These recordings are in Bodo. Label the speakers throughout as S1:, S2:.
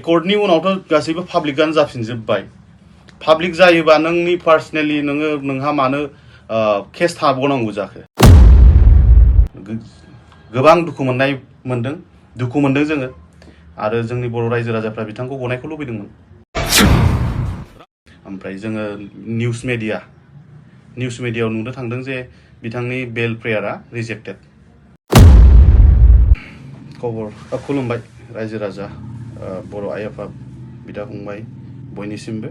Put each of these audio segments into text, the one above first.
S1: एकर्डनि उनावथ' गासैबो पाब्लिकानो जाफिनजोब्बाय पाब्लिक जायोबा नोंनि पार्सनेलि नोंहा मानो केस थाबावनांगौ जाखो गोबां दुखु मोनदों जोङो आरो जोंनि बर' रायजो राजाफ्रा बिथांखौ गनायखौ लुबैदोंमोन ओमफ्राय जोङो निउस मिडियायाव नुनो थांदों जे बिथांनि बेल प्रेयारा रिजेक्टेड खुलुमबाय रायजो राजा बर' आइ आफा बिदा फंबाय बयनिसिमबो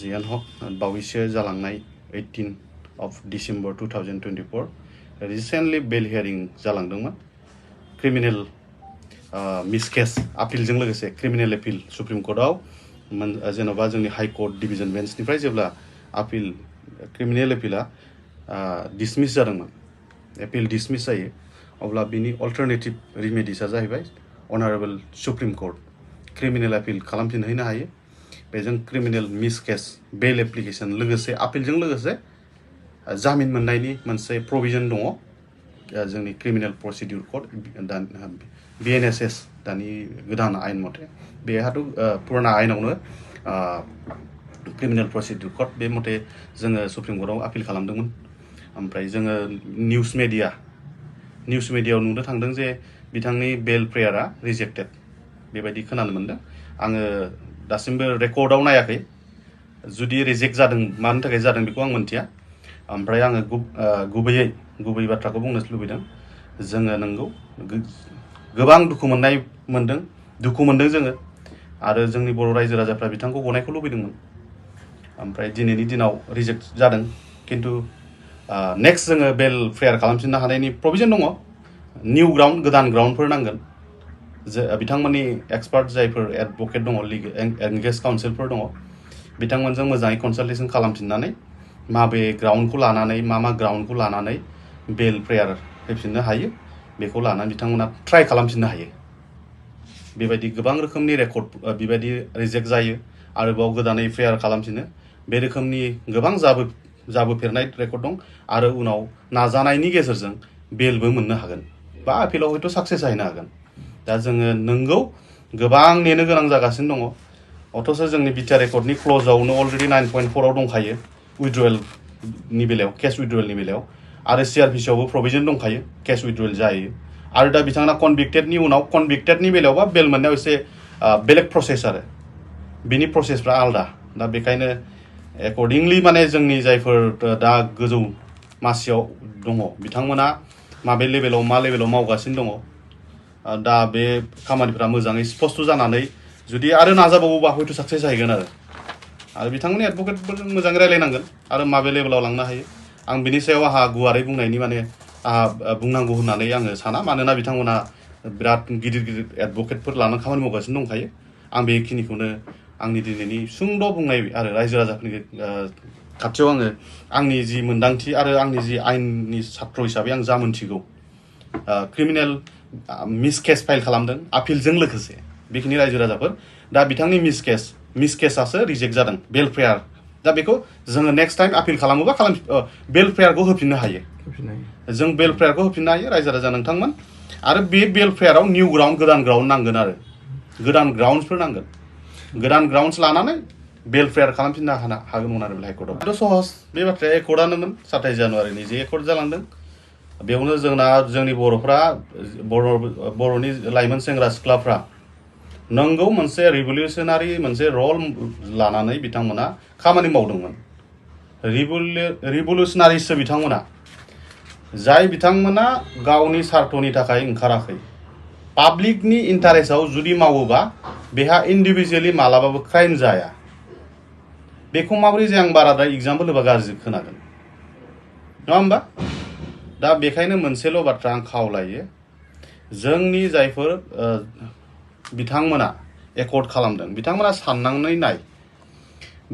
S1: जियानो हक बावैसो जालांनाय 18 डिसेम्बर 2024 रिसेन्टलि बेल हियारिं जालांदोंमोन क्रिमिनेल मिसकेस आपिलजों लोगोसे क्रिमिनेल एपिल सुप्रिम कर्टआव जेन'बा जोंनि हाइ कोर्ट डिभिजन बेन्चनिफ्राय जेब्ला आपिल क्रिमिनेल एपिला डिसमिस जादोंमोन एपिल डिसमिस जायो अब्ला बिनि अल्टारनेटिभ रिमेडिसा जाहैबाय अनारेबल सुप्रिम कोर्ट क्रिमिनेल एपिल खालामफिनहैनो हायो बेजों क्रिमिनेल मिसकेस बेल एप्लिकेशन लोगोसे आपिलजों लोगोसे जामिन मोननायनि मोनसे प्रभिजन दङ जोंनि क्रिमिनेल प्रसिडिउर कोड BNSS दानि गोदान आयेन मथे बेहाथ' पुराना आयेनावनो क्रिमिनेल प्रसिडिउर कोड बे मथे जोङो सुप्रिम कोर्टआव आपिल खालामदोंमोन ओमफ्राय जोङो निउस मिडियायाव नुनो थांदों जे बिथांनि बेल प्रेयारा रिजेक्टेड बेबायदि खोनानो मोनदों आङो दासिमबो रेकर्डआव नायाखै जुदि रिजेक्ट जादों मानि थाखाय जादों बेखौ आं मिन्थिया ओमफ्राय आङो गुबै बाथ्राखौ बुंनो लुबैदों जोङो नंगौ गोबां दुखु मोनदों जोङो आरो जोंनि बर' रायजो राजाफ्रा बिथांखौ गनायखौ लुबैदोंमोन ओमफ्राय दिनैनि दिनाव रिजेक्ट जादों खिन्थु नेक्स्ट जोङो बेल प्रेयार खालामफिननो हानायनि प्रभिजन दङ निउ ग्राउन्ड गोदान ग्राउन्डफोर नांगोन बिथांमोननि एक्सपार्ट जायफोर एडभकेट दङ एंगेज काउन्सिलफोर दङ बिथांमोनजों मोजाङै कनसाल्टेसन खालामफिननानै माबे ग्राउन्डखौ लानानै मा ग्राउन्डखौ लानानै बेल प्रेयार होफिननो हायो बेखौ लानानै बिथांमोना ट्राइ खालामफिननो हायो बेबायदि गोबां रोखोमनि रेकर्ड बेबायदि रिजेक्ट जायो आरोबाव गोदानै प्रेयार खालामफिनो बे रोखोमनि गोबां जाबोफेरनाय रेकर्ड दं आरो उनाव नाजानायनि गेजेरजों बेलबो मोननो हागोन बा आपिलाव हयथ' साक्सेस जाहैनो हागोन दा जोङो नंगौ गोबां नेनो गोनां जागासिनो दङ अथ'स जोंनि बिटिआर रेकर्डनि क्ल'जआवनो अलरेडि 9.4आव दंखायो उइथड्रयेलनि बेलायाव केस उइथड्रयेलनि बेलायाव आरो CRPCआवबो प्रभिजन दंखायो केस उइथड्रयेल जायो आरो दा बिथाङा कनभिक्टेडनि बेलायावबा बेल मोननायाव एसे बेलेग प्रसेस आरो बिनि प्रसेसफ्रा आलादा दा बेखायनो एकर्डिंलि माने जोंनि जायफोर दा गोजौ मासियाव दङ बिथांमोना माबे लेभेलाव मावगासिनो दङ दा बे खामानिफ्रा मोजाङै स्पष्ट जानानै जुदि आरो नाजाबावोबा हयथ' साक्सेस जाहैगोन आरो बिथांमोननि एडभकेटफोरजों मोजाङै रायलायनांगोन आरो माबे लेभेलाव लांनो हायो आं बिनि सायाव आंहा गुवारै बुंनायनि माने आंहा बुंनांगौ होननानै आङो साना मानोना बिथांमोना बिराद गिदिर एडभकेटफोर लानानै खामानि मावगासिनो दंखायो आं बेखिनिखौनो आंनि दिनैनि सुंद' बुंनाय आरो रायजो राजाफोरनि खाथियाव आङो आंनि जि मोन्दांथि आरो आंनि जि आयेननि छात्र हिसाबै आं जा मोनथिगौ क्रिमिनेल मिसकेस फाइल खालामदों आपिलजों लोगोसे बेखिनि रायजो राजाफोर दा बिथांनि मिसकेसासो रिजेक्ट जादों बेल प्रेयार दा बेखौ जोङो नेक्स्ट टाइम आपिल खालामोबा बेल प्रेयारखौ होफिननो हायो जों बेल प्रेयारखौ होफिननो हायो रायजो राजा नोंथांमोन आरो बे बेल प्रेयाराव निउ ग्राउन्ड गोदान ग्राउन्ड नांगोन आरो गोदान ग्राउन्डसफोर नांगोन गोदान ग्राउन्डस लानानै बेल प्रेयार खालामफिननो हागोन आरो हाइकर्टआव सहज बे बाथ्राया एकर्डआनोमोन 27 जानुवारिनि जे एकर्ड जालांदों बेयावनो जोंनि बर'नि लाइमोन सेंग्रा सिख्लाफ्रा नंगौ मोनसे रिभलिउसनारि मोनसे रल लानानै बिथांमोना खामानि मावदोंमोन रिभलिउसनारिसो बिथांमोना जाय बिथांमोना गावनि सार्थनि थाखाय ओंखाराखै पाब्लिकनि इन्टारेस्टआव जुदि मावोबा बेहा इन्डिभिजुवेलि मालाबाबो क्राइम जाया बेखौ माबोरै जे आं बाराद्राय एग्जाम्पल होबा गाज्रि खोनागोन नङा होमबा दा बेखायनो मोनसेल' बाथ्रा आं खावलायो जोंनि जायफोर बिथांमोना एकर्ड खालामदों बिथांमोना साननानै नाय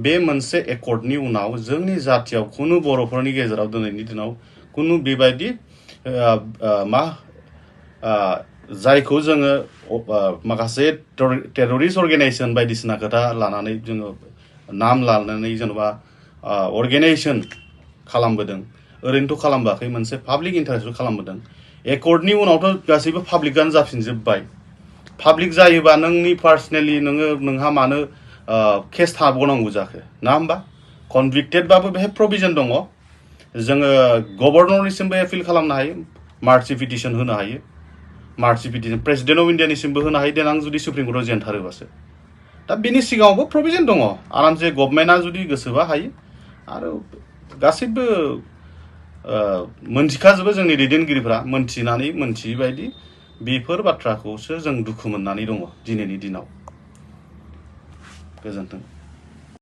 S1: बे मोनसे एकर्डनि उनाव जोंनि जाथियाव खुनु बर'फोरनि गेजेराव दिनैनि दिनाव खुनु बेबायदि जायखौ जोङो माखासे टेररिस्ट अर्गेनाइजेसन बायदिसिना खोथा लानानै जोङो नाम लानानै जेन'बा अर्गेनाइजेसन खालामबोदों ओरैनोथ' खालामबाखै मोनसे पाब्लिक इन्टारेस्टबो खालामबोदों एकर्डनि उनावथ' गासैबो पाब्लिकानो जाफिनजोब्बाय पाब्लिक जायोबा नोंनि पार्सनेलि नोंहा मानो केस थाबावनांगौ जाखो ना होमबा कनभिक्टेडबाबो बेहाय प्रभिजन दङ जोङो गभर्नरनिसिमबो एपिल खालामनो हायो मार्सि पिटिसन होनो हायो मार्सि पिटिसन प्रेसिडेन्ट अफ इन्डियानिसिमबो होनो हायो देनां जुदि सुप्रिम कर्टआव जेनथारोबासो दा बेनि सिगाङावबो प्रभिजन दङ आरामसे गभर्नमेन्टआ जुदि गोसोबा हायो आरो गासैबो मोनथिखाजोबो जोंनि दैदेनगिरिफ्रा मोनथिनानै मोनथियै बायदि बेफोर बाथ्राखौसो जों दुखु मोननानै दङ दिनैनि दिनाव गोजोन्थों